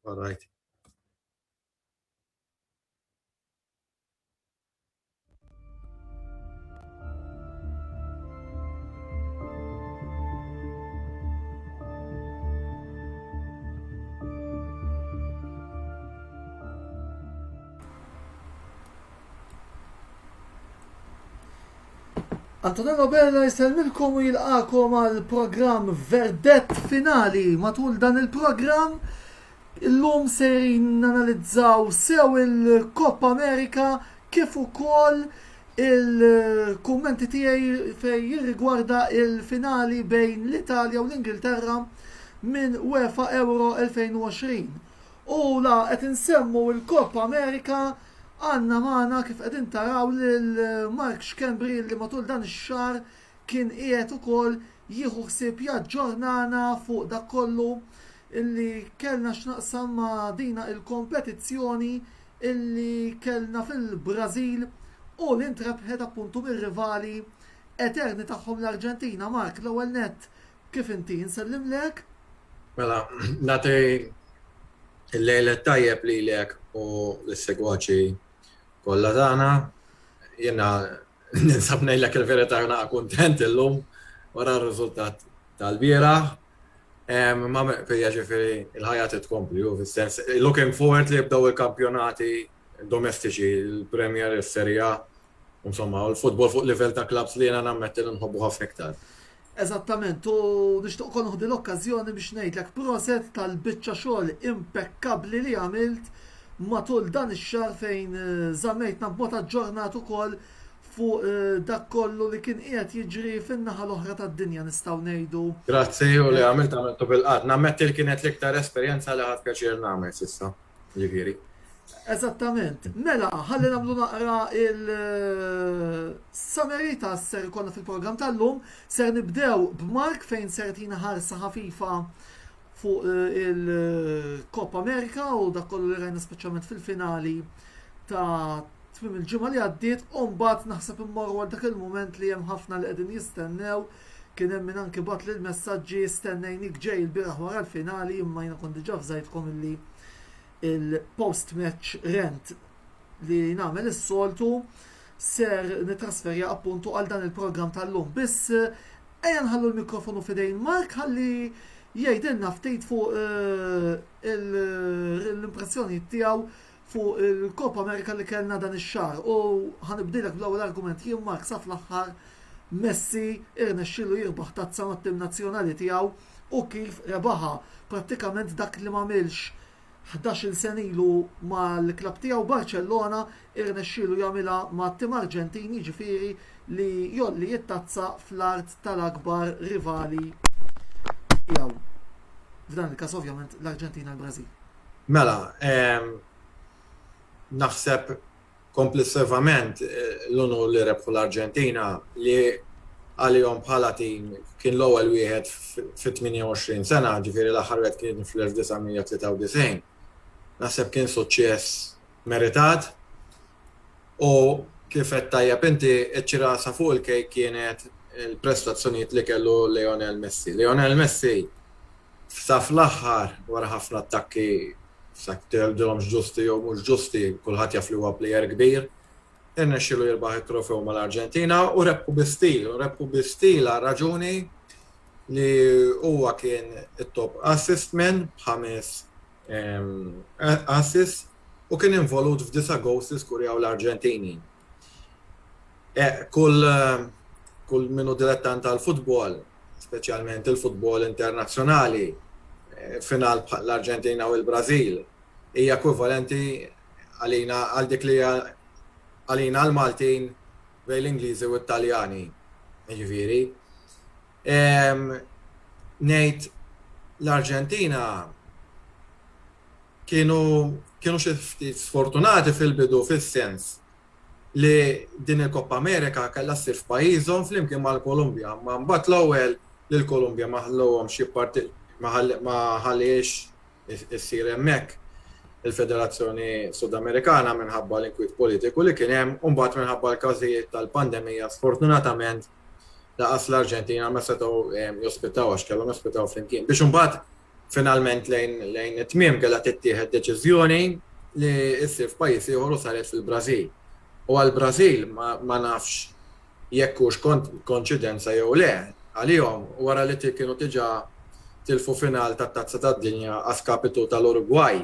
All right. Antonello Bella jsellmilkom u jilqakom għal programm Verdett Finali. Matul dan il-programm illum sejrin nanalizzaw sew il-Coppa America kif ukoll il-kummenti tiegħi fejn jirrigwarda il-finali bejn l-Italja u l-Ingilterra minn UEFA Euro 2020. U la qed insemmu l-Copa America għandna magħna kif qegħdin taraw lil Mark Schembri li matul dan ix-xahar kien qiegħed ukoll jieħu ħsieb jaġġornana fuq dak kollu illi kellna x'naqsam ma' dina il-kompetizzjoni illi kellna fil-Brażil u li ntrebħet appuntu mir-rivali eterni tagħhom l-Arġentina. Mark, l-ewwel nett Kif inti? Insellimlek. Mela, nagħti l-lejl it-tajjeb lilek u lis-segwaċi kollha tagħna. Jiena ninsab ngħidlek il-verità naqa' kuntent illum wara r-riżultat tal-bieraħ. Ma fija ġifieri il-ħajja trid tkompli, u fis-sens looking forward li jibdew il-kampjonati domestiċi, il-Premier, is-Serie A, insomma, u l-futbol fuq livell ta' clubs li jiena nammetti li nħobbu ħafna iktar. Eżattament, u nixtieq ukoll nieħu din l-okkażjoni biex ngħidlek proset tal-biċċa xogħol impekkabbli li għamilt matul dan ix-xahar fejn żammejtna b'mod aġġornat ukoll fuq dak kollu li kien qiegħed jiġri fin-naħa l-oħra tad-dinja nistgħu ngħidu. Grazzi u li għamilt għamiltu bil-qatt. Nammetti li kienet l-iktar esperjenza li ħadt pjaċir nagħmel s'issa. Jiġifieri. Eżattament. Mela, ħalli nagħmlu naqra il-summary ta' ser ikollna fil-programm tal-lum. Ser nibdew b'Mark fejn ser tina ħarsa ħafifa fuq eh, il-Coppa America u dak kollu li rajna speċjalment fil-finali ta' tmiem il-ġimgħa li għaddiet u mbagħad naħseb immorru għal dak il-mument li hemm ħafna li qegħdin jistennew kien hemm min anki bagħatli l-messaġġi stennejnik ġej il-bieraħ wara l-finali imma jiena kont diġà fżajtkom illi il-post match rent li nagħmel is-soltu ser nitrasferja appuntu għal dan il-programm tal-lum. Biss ejja nħallu l-mikrofonu fidejn Mark ħalli jgħidilna ftit fuq eh, l-impressjoni tiegħu fuq il-Copa America li kellna dan ix-xahar u ħanibdilek bl-ewwel argument jien Mark sa fl-aħħar Messi irnexxielu jirbaħ tazza mat-tim nazzjonali tiegħu u kif rebaħha, prattikament dak li m'għamilx ħdax-il sena ilu mal-klabb tiegħu Barcellona irnexxielu jagħmilha mat-tim Arġentin jiġifieri li jgħolli t-tazza fl-art tal-akbar rivali tiegħu. F'dan il-każ ovvjament l-Arġentina l-Brażil. Mela, naħseb Komplessivament, l-unur li rebħu l-Arġentina, li għalihom bħala tim kien l-ewwel wieħed fi 28 sena, ġifieri l-aħħar wieħed kien fl-1993, naħseb kien suċċess meritat u kif għedt tajjeb inti, iċ-ċirasa fuq il-kejk kienet il-prestazzjonijiet li kellu Lionel Messi. Lionel Messi Sa fl-aħħar, wara ħafna attakki, sa tgħidilhomx ġusti jew mhux ġusti, kulħadd jaf li huwa plejer kbir, irnexxielu jirbaħ it-trofew mal-Arġentina u rebħu bi stil, u rebħu bi stil għar-raġuni li huwa kien it-top assist man b'ħames assists u kien involut f'disa' goals li skurjaw l-Arġentini. Kull kull min hu dilettant tal-futbol, speċjalment il-futbol internazzjonali, final bħal l-Arġentina u l-Brażil hija ekwivalenti għalina għal dik li hija għalina l-Maltin bejn l-Ingliżi u t-Taljani. Jiġifieri. Ngħid l-Arġentina kienu kienu xi ftit sfortunati fil-bidu fis-sens li din il-Coppa America kellha ssir f'pajjiżhom flimkien mal-Kolumbja, imma mbagħad l-ewwel lill-Kolumbja ma ħallewhomx jipparti ma ħallihiex issir hemmhekk il-Federazzjoni Sudamerikana minħabba l-inkwiet politiku li kien hemm u mbagħad minħabba l-każijiet tal-pandemija sfortunatament laqas l-Arġentina ma setgħu jospitaw għax kellhom jospitaw flimkien. Biex imbagħad. Finalment lejn lejn it-tmiem kellha tittieħed deċiżjoni li ssir f'pajjiż ieħor u saret fil-Brażil. U għall-Brażil ma, ma nafx jekk hux konċidenza jew le, għalihom wara li kienu diġà tilfu final tat-Tazza tad-Dinja a skapitu tal-Urugwaj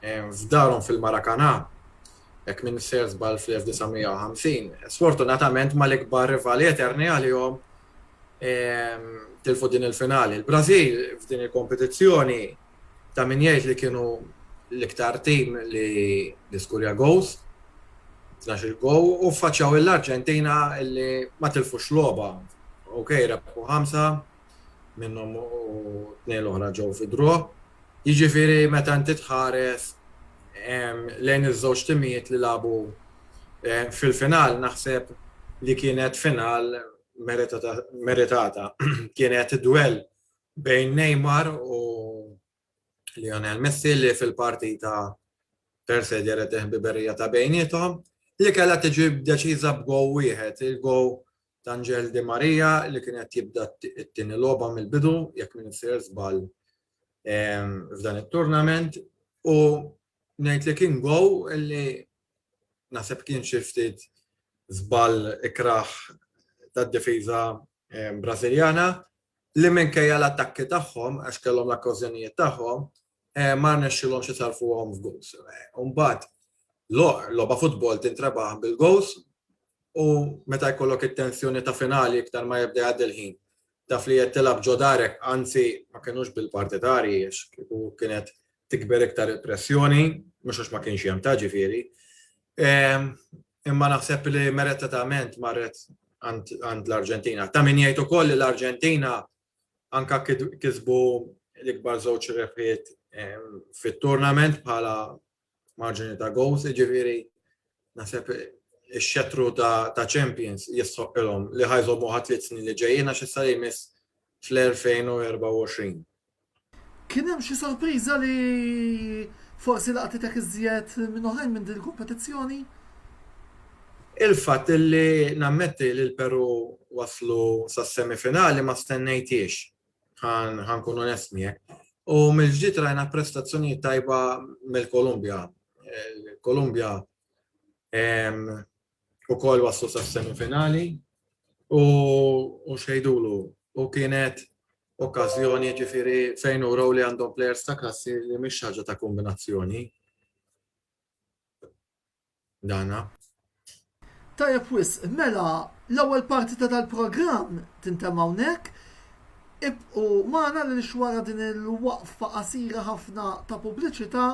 f'darhom fil-Maracanã, jekk m'iniex sejjer żball fl-1950. Sfortunatament mal-ikbar rivali eterni għalihom tilfu din il-finali. Il-Brażil f'din il-kompetizzjoni ta' min jgħid li kienu l-iktar tim li skurja goals, 12 goal, u ffaċċjaw l-Arġentina li ma tilfux logħba. Ok, rebħu ħamsa minnhom u tnejn l-oħra ġew fi draw. Jiġifieri meta inti tħares lejn iż-żewġ timijiet li lagħbu fil-final naħseb li kienet final meritata. Kienet dwell bejn Neymar u Lionel Messi li fil-partita per se dehret il-ħbiberija ta' bejniethom li kellha tiġi deċiża b'gow wieħed, il-gow ta' Angel Di Maria li kien qed jibda t-tieni logħba mill-bidu jekk m'iniex sejjer żball f'dan it-tournament u ngħid li kien gow li naħseb kien xi ftit żball ikrah tad-difiża Brażiljana li minkejja l-attakki tagħhom għax kellhom l-okkażjonijiet tagħhom ma rnexxilhomx isarrfuhom f'goals. U mbagħad logħba futbol tintrebaħ bil-goals u meta jkollok it-tensjoni ta' finali iktar ma jibda jgħaddi l-ħin taf li qed tilgħab ġo darek, anzi ma kinux bil-partitarji għax kieku kienet tikber iktar il-pressjoni, mhux għax ma kienx hemm ta' ġifieri. Imma naħseb li meritatament marret għand l-Arġentina. Ta' min jgħid ukoll li l-Arġentina anka kisbu l-ikbar żewġ rebħiet fit-tournament bħala marġini ta' goals, jiġifieri naħseb ix-xetru ta' Champions jistħoqqilhom li ħa jżommuha tliet snin li ġejjin għax issa li jmiss fl-2024. Kien hemm xi sorpriża li forsi laqtitek iżjed minn oħrajn minn din il-kompetizzjoni? Il-fatt li nammetti li l-Peru waslu sas-semifinali ma stennejthiex, ħa nkun onest miegħek. U mill-ġdid rajna prestazzjonijiet tajba mill-Kolumbja. Kolumbja ukoll waslu sas-semifinali u xejdulu u kienet okkażjoni ġifieri fejn uraw li għandhom players ta' klassi li mhix ħaġa ta' kombinazzjoni. Dana. Tajjeb wisq, mela l-ewwel parti ta' dal-programm tintemm hawnhekk. Ibqgħu magħna għaliex wara din il-waqfa qasira ħafna ta' pubbliċità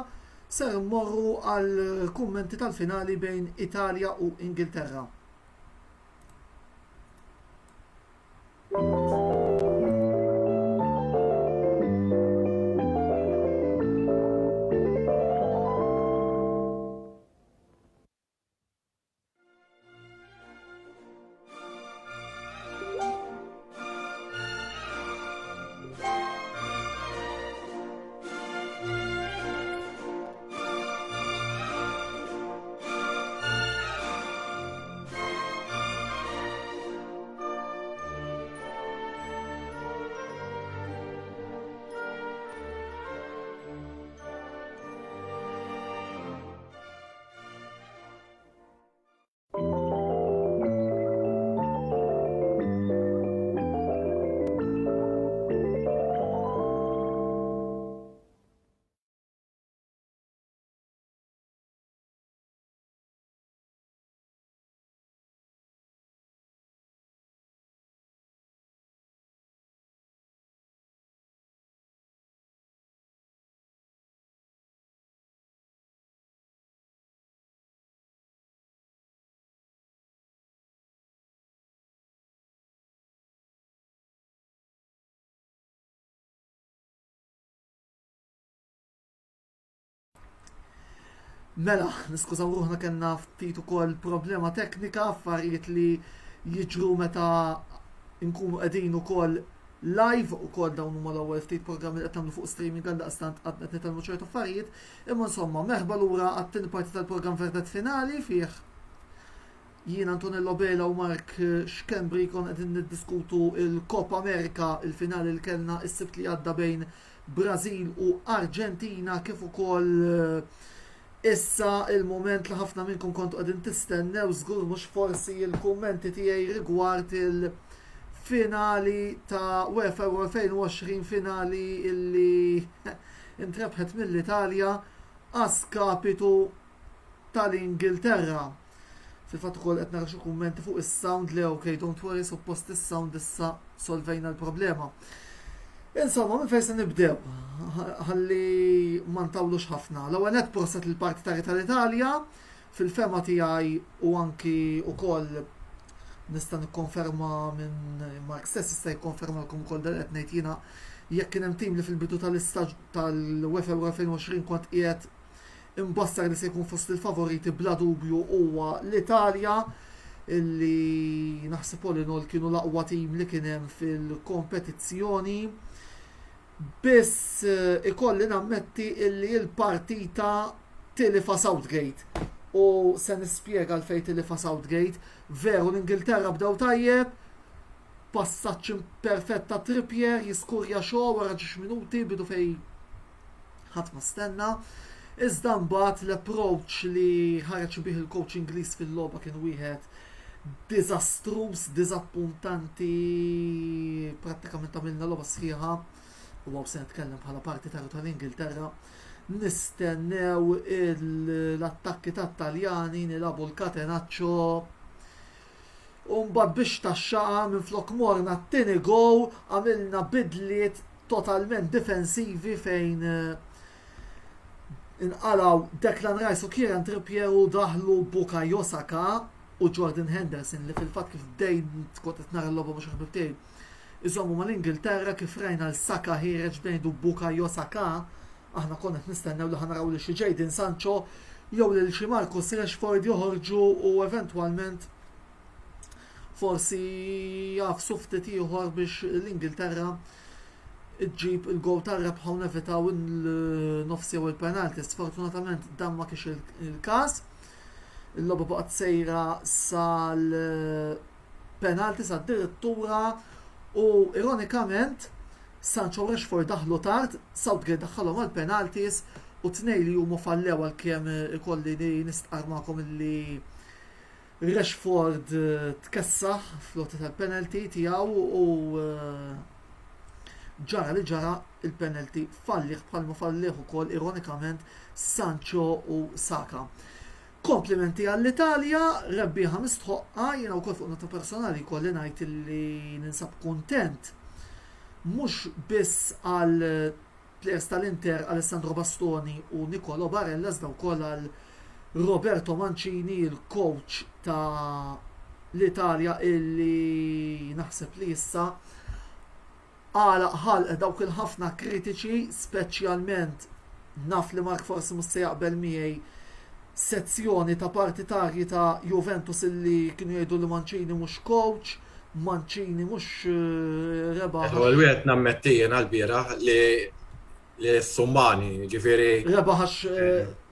ser immorru għal kummenti tal-finali bejn Italja u Ingilterra. Mela, niskużaw ruħna kellna ftit ukoll problema teknika, affarijiet li jiġru meta nkunu qegħdin ukoll live ukoll dawn huma l-ewwel ftit programmi li qed nagħmlu fuq streaming għal daqstant għadna qed nitgħallmu ċertu affarijiet, imma insomma merħba lura għat-tieni parti tal-programm Verdett Finali fih jien Antonello Bela u Mark Schembri kon qegħdin niddiskutu il-Copa America, il-finali li kellna is-Sibt li għadda bejn Brażil u Arġentina kif ukoll issa il-mument li ħafna minnkom kontu qegħdin tistennew żgur mhux forsi il-kummenti tiegħi rigward il-finali ta' UEFA Euro 2020 finali illi intrebħet mill-Italja għas-skapitu tal-Ingilterra. Fil-fatt ukoll qed nara xi kummenti fuq is-sound li ok, don't worry, suppost is-sound issa solvejna l-problema. Insomma, minn fejn se nibdew? Ħalli ma ntawlux ħafna. L-ewwel nett proset il-partitari tal-Italja, fil-fema tiegħi u anki ukoll nista' nikkonferma minn Mark stess jista' jikkonfermalkom ukoll dan qed ngħid jiena jekk kien hemm tim li fil-bidu tal-istaġ tal-UEFA Euro 2020 kont qiegħed imbassar li se jkun fost il-favoriti bla dubju huwa l-Italja illi naħseb all in all kienu l-aqwa tim li kien hemm fil-kompetizzjoni. Biss eh, ikolli nammetti illi l-partita tilifa Southgate u se nispjega għalfejn tilifa Southgate. Veru l-Ingilterra bdew tajjeb, passaġġ perfett ta' Trippier jiskurja Shaw wara ġiex minuti bidu fej ħadd ma stenna. Iżda mbagħad l-approach li ħareġ bih il-coach Ingliż fil-logħba kien wieħed diżastruż, diżappuntanti, prattikament għamilna logħba sħiħa u għaw se nitkellem bħala partitarju tal-Ingilterra, nistennew l-attakki tat-Taljani, nilagħbu l-catenaccio, U mbagħad biex taxxaqa minflok morna t-tieni goal għamilna bidliet totalment difensivi fejn eh, inqalaw Declan Rice u Kieran Trippier u daħlu Bukayo Saka u Jordan Henderson li fil-fatt kif bdejn kont qed nara l-logħba mhux ħbib tiegħi. Iżommu mal-Ingilterra kif rajna l-Saka ħiereġ bdejn Bukayo Saka Aħna konna qed nistennew li ħa naraw lil xi Jadon Sancho jew lil xi Marcus Rashford joħorġu u eventwalment forsi jagħfsu ftit ieħor biex l-Ingilterra ġġib il-gowl tar-rebħa u nevitaw il-nofs jew il-penalti. Sfortunatament dan ma kienx il-każ. Il-logħba baqgħet sejra sal penalti sa direttura u ironikament Sancho u Rashford daħlu tard, Southgate daħħalhom għall-penalties u t-tnejn li huma fallew għalkemm ikolli nistqarr magħkom illi Rashford tkessaħ fl-għoti tal-penalty tiegħu u ġara li ġara il-penalty fallih bħalma fallih ukoll ironikament Sancho u Saka. Komplimenti għall-Italja, rebbieħa mistħoqqa, jiena wkoll fuq nota personali jkolli ngħid li ninsab kuntent mhux biss għal players tal-Inter Alessandro Bastoni u Nicolo Barella iżda wkoll għal Roberto Mancini, il-coach ta' l-Italja illi naħseb li issa Għalaq ħalq dawk il-ħafna kritiċi, speċjalment, naf li Mark forsi mhux se jaqbel miegħi, sezzjoni ta' partitarji ta' Juventus illi kienu jgħidu li Mancini mhux coach, Mancini mhux rebaħ. L-ewwel wieħed nammetti jiena lbieraħ li li summani, ġifieri. Rebaħ għax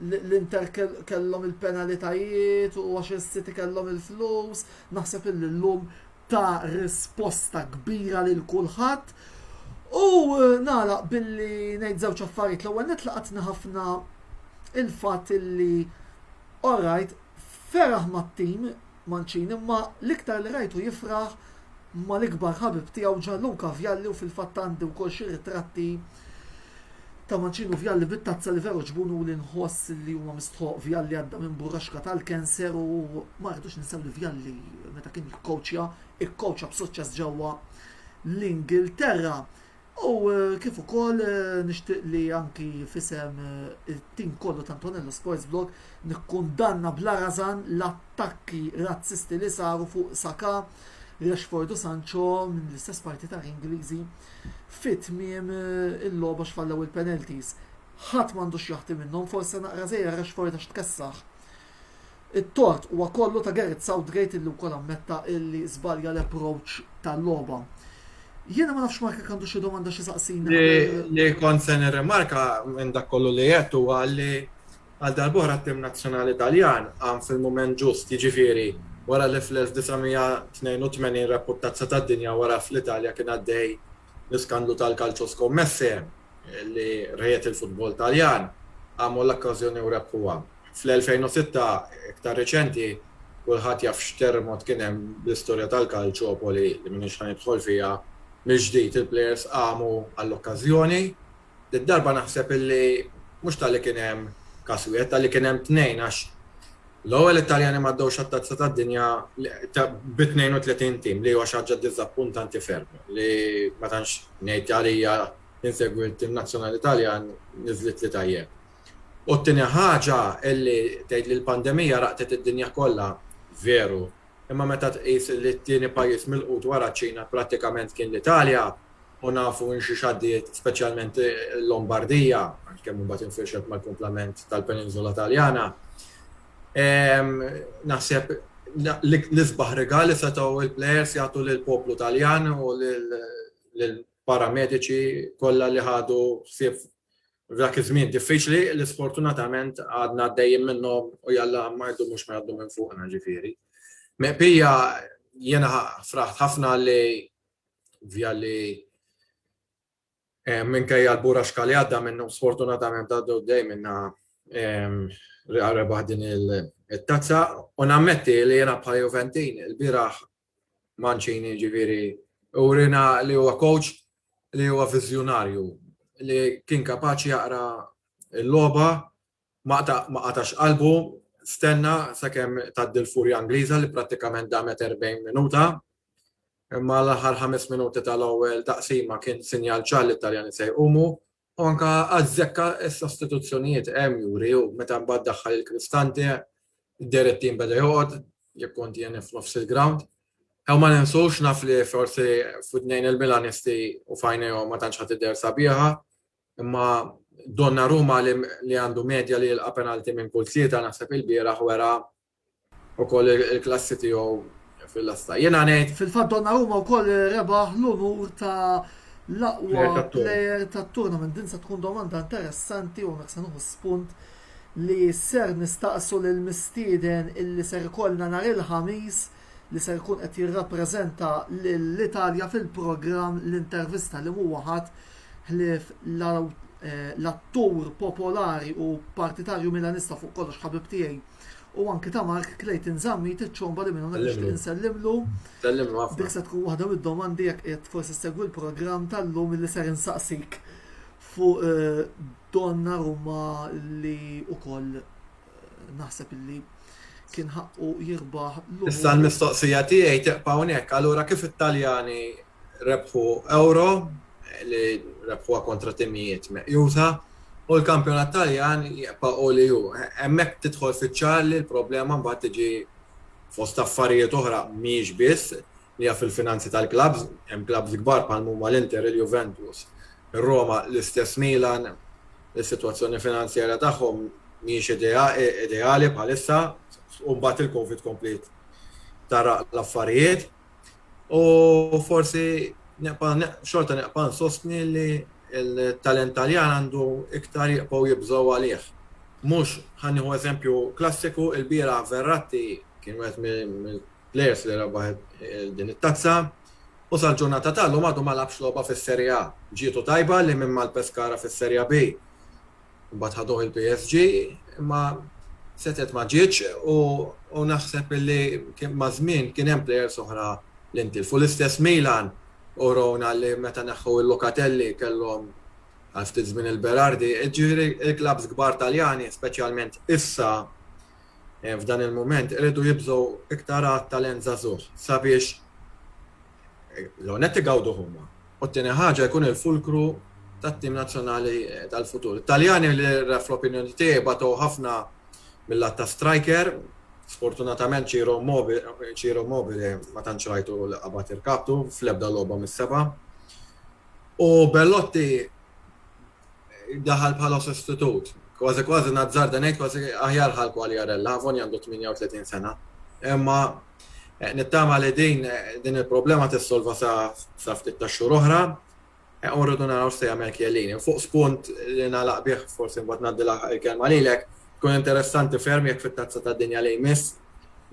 l-Inter kellhom il-penalitajiet u għax is-City kellhom il-flus, naħseb illi llum ta risposta kbira lil kulħadd. U eh, nagħlaq billi ngħid żewġ affarijiet. L-ewwel nett laqatni ħafna il-fatt illi alright, feraħ mat-tim Mancini imma l-iktar li rajtu jifraħ mal-ikbar ħabib tiegħu Gianluca Vialli u fil-fatt għandi wkoll xi ritratti ta' Mancini u Vialli bit-tazza li veru ġbunu u li nħoss li huma mistħoq Vialli għadda minn burraxka tal-cancer u ma rridux ninsew li Vialli meta kien jikkowċja, ikkowċja b'suċċess ġewwa l-Ingilterra. U eh, kif ukoll eh, nixtieq li anki fisem eh, it-tim kollu ta' Antonello Sports Blog nikkundanna bla rażan l-attakki razzisti li saru fuq Saka, Rashford u Sancho minn l-istess partitarji Ingliżi fi tmiem il-logħba x'fallew il-penalties. Ħadd m'għandux jaħti minnhom, forse naqra żejjer Rashford għax tkessaħ. It-tort huwa kollu ta' Gareth Southgate illi wkoll ammetta illi żbalja l-approach tal-logħba. Jiena ma nafx Mark jekk għandu xi domanda xi saqsina. Li kont se nirrimarka minn dak kollu li għedt huwa li għal darb'oħra t-tim nazzjonali Taljan qam fil-mument ġust, jiġifieri wara li fl-1982 rebħu t-Tazza tad-Dinja wara fl-Italja kien għaddej l-iskandlu tal-Calcio Scommesse. li rejet il-futbol Taljan qamu l-okkażjoni u rebħuha. Fl-2006, iktar riċenti, kulħadd jaf x'terremot kien hemm bl-istorja tal-Calciopoli li m'iniex ħa nidħol fiha, mill-ġdid il-plejers qamu għall-okkażjoni. Did-darba naħseb illi mhux talli kien hemm każ wieħed, talli kien hemm tnejn għax l-ewwel it-Taljani m'għaddewx għat-Tazza tad-Dinja bi 32 tim li huwa xi ħaġa diżappuntanti ferm li ma tantx ngħid għalija insegwi t-tim nazzjonali Taljan niżlitli tajjeb. U t-tieni ħaġa illi tgħid li l-pandemija raqtet id-dinja kollha, veru, imma meta tqis li t-tieni pajjiż milqut wara ċ-Ċina prattikament kien l-Italja u nafu minn xiex għaddiet speċjalment il-Lombardija, għalkemm imbagħad infirxet mal-kumplament tal-peniżola Taljana, naħseb l-isbaħ rigal li setgħu il-plejers jagħtu lill-poplu Taljan u lill-paramediċi kollha li ħadu ħsieb f'dak iż-żmien diffiċli li sfortunatament għadna għaddejjin minnhom u jalla ma jdumux ma jgħaddu minn fuqna ġifieri. Meqpija jiena fraħt ħafna li Vialli eh, minkejja l-buraxka li għadda minnu sfortunatament għaddu dej minna eh, rebaħ din il-tazza u nammetti li jiena bħal Juventin il-bieraħ Mancini ġifieri urina li huwa coach li huwa viżjonarju li kien kapaċi jaqra l-logħba ma qatax qalbu, stenna sakemm tgħaddi l-furja Ingliża li prattikament damet 40 minuta. Imma l-aħħar 5 minuti tal-ewwel taqsima kien sinjal ċar li t-Taljani se jqumu u anke azzekka s-sostituzzjonijiet hemm juri u meta mbagħad daħħal il-Cristante deher it-tim beda joqgħod jekk kont jien f'nofs il-ground. Ew ma ninsux naf li forsi f'widnejn il-Milanisti u f'għajnejhom ma tantx ħa tidher sabiħa, imma Donnarumma li, li għandu medja li jilqa' penalti minn kull tlieta naħseb ilbieraħ wera ukoll il-klassi tiegħu fil-lasta. Jiena ngħid. Fil-fatt Donnarumma wkoll rebaħ l-unur ta' l-aqwa player tat-tournament. Din se tkun domanda interessanti u hawnhekk se nieħu spunt li ser nistaqsu lill-mistieden illi ser ikollna nhar il-Ħamis li ser ikun qed jirrappreżenta lill-Italja fil-programm L-Intervista li m'huwa ħadd ħlief l-attur popolari u partitarju Milanista fuq kollox ħabib tiegħi u anki ta' Mark Clayton Zammit iċ-ċomba li minn hawnhekk nixtieq insellimlu. Sellimlu ħafna. Dik se tkun waħda mid-domandi jekk qiegħed forsi ssegwi l-programm tal-lum li ser insaqsik fuq eh, Donnarumma li ukoll eh, naħseb illi kien ħaqqu jirbaħ l Issa l-mistoqsija tiegħi tibqa' hawnhekk, allura kif it-Taljani rebħu Euro li rebħuha kontra timijiet meqjusa u l-kampjonat Taljan jibqa' hu li hu. Hemmhekk tidħol fiċ-ċar li l-problema mbagħad tiġi fost affarijiet oħra mhijiex biss li hija fil-finanzi tal-klabbs, hemm klabbs kbar bħal huma l-Inter, il-Juventus, ir-Roma, l-istess Milan, is-sitwazzjoni finanzjarja tagħhom mhijiex ideali bħalissa u mbagħad il-Covid kompliet tara l-affarijiet. U forsi xorta neqpa' nsostni li l-talent Taljan għandu iktar jibqgħu jibżgħu għalih. Mhux ħa nieħu eżempju klassiku, ilbieraħ Verratti kien wieħed mill-players li rebaħ din it-tazza u sal-ġurnata tal-lum għadu ma lagħabx logħba fis-Serie A. Ġietu tajba li minn mal-Pescara fis-Serie B Imbagħad ħaduh il-PSG, imma setgħet ma ġietx u naħseb illi maż-żmien kien hemm plejers oħra li ntilfu. L-istess Milan urawna li meta neħħew il-Locatelli kellhom għal ftit żmien il-Berardi. Jiġifieri il-klabbs kbar Taljani, speċjalment issa f'dan il-mument, iridu jibżgħu iktar għat-talent żagħżugħ sabiex l-ewwel nett igawduh huma u t-tieni ħaġa jkun il-fulkru tat-tim nazzjonali tal-futur. It-Taljani li fl-opinjoni tiegħi batew ħafna mill-lat ta' striker, sfortunatament Ciro Ciro Immobile ma tantx rajtu li qabad irkabtu fl-ebda logħba mis-seba'. U Bellotti daħal bħala sostitut. Kważi kważi nazzarda ngħid kważi aħjar ħal Quagliarella, Avoni għandu 38 sena. Imma eh, nittama li din din il-problema tissolva sa, sa ftit ta' xhur oħra. Eh, u rridu naraw se jagħmel Chiellini. Fuq spunt li nagħlaq bih forsi mbagħad ngħaddi il-kelma lilek, tkun interessanti ferm jekk fit-tazza tad-dinja li jmiss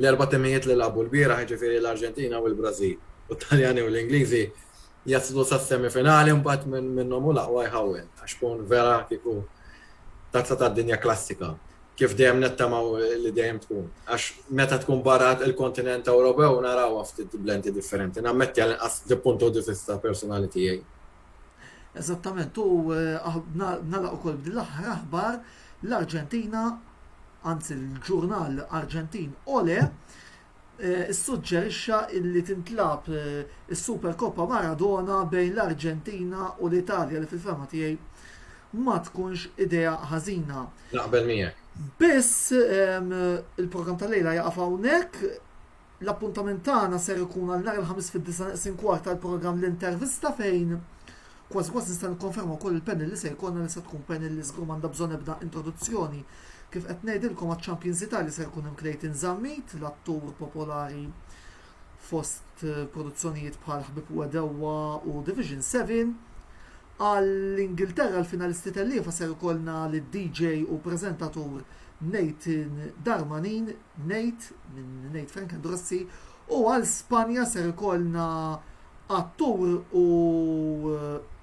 l-erba' timijiet li lagħbu l-bieraħ, jiġifieri l-Arġentina u l-Brażil, u t-Taljani u l-Ingliżi. jaslu sas-semifinali mbagħad minnhom u l-aqwa jħawwel għax tkun vera kieku tazza tad-dinja klassika kif dejjem nittamaw li dejjem tkun. Għax meta tkun barra il-kontinent Ewropew narawha ftit blenti differenti. Nammetti għal inqas punto di vista personali tiegħi. Eżattament, u eh, nagħlaq ukoll b'din l-aħħar aħbar l-Arġentina, anzi l-ġurnal Arġentin Ole, eh, issuġġerixxa illi tintlab eh, is-Superkoppa Maradona bejn l-Arġentina u l-Italja li fil-fema tiegħi ma tkunx idea ħażina. Naqbel miegħek. Biss ehm, il-programm tal-lejla jaqaf hawnhekk. L-appuntament tagħna ser ikun għal nhar il-Ħamis fid-disgħa neqsin kwart għall-programm L-Intervista fejn kważi kważi nista' nikkonferma wkoll il-panel li se jkollna li se tkun panel li żgur m'għandha bżonn ebda introduzzjoni. Kif qed ngħidilkom għaċ-Champions Italia ser ikun hemm Clayton Zammit, l-attur popolari fost eh, produzzjonijiet bħal Ħbib u Għedewwa u Division 7. Għall-Ingilterra l-finalisti telliefa ser ikollna lid-DJ u preżentatur Nathan Darmanin, Nate, minn Nate Frank and Rossi, u għal Spanja ser ikollna attur u eh,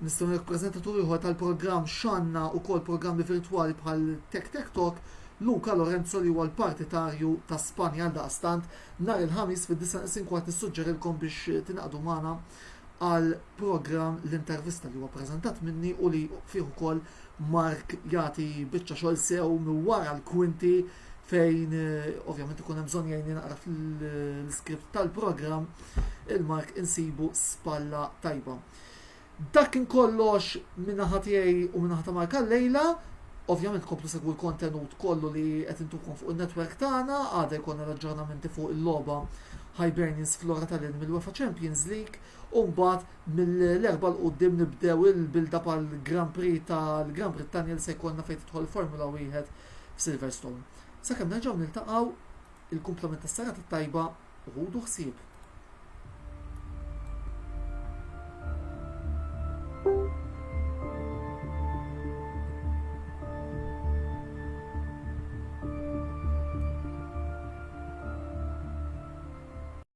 nistgħu ngħid preżentatur ieħor tal-programm Xanna ukoll programmi virtwali bħal Tek Tek Talk, Luca Lorenzo li huwa l-partitarju ta' Spanja għal daqstant nhar il-Ħamis fid-disa' neqsin kwart nissuġġerilkom biex tingħaqdu magħna għal programm l-intervista li huwa preżentat minni u li fih ukoll Mark jagħti biċċa xogħol sew minn wara l-kwinti fejn eh, ovvjament ikun hemm bżonn jgħinni naqra fl-iskript tal-programm il-Mark insibu spalla tajba. Dak kien kollox min-naħa tiegħi u min-naħa ta' Mark għal-lejla. Ovvjament komplu segwu l-kontenut kollu li qed intukom fuq in-netwerk tagħna, għada jkollna l-aġġornamenti fuq il-logħba Hibernians Flora Tallinn mill-UEFA Champions League u mbagħad Mill-Erbgħa 'l quddiem nibdew il-build-up għall-Grand Prix tal-Gran Brittanja li se jkollna fejn tidħol il-Formula Wieħed f'Silverstone. Sakemm nerġgħu niltaqgħu, il-kumplament tas-serata t-tajba u ħudu ħsieb.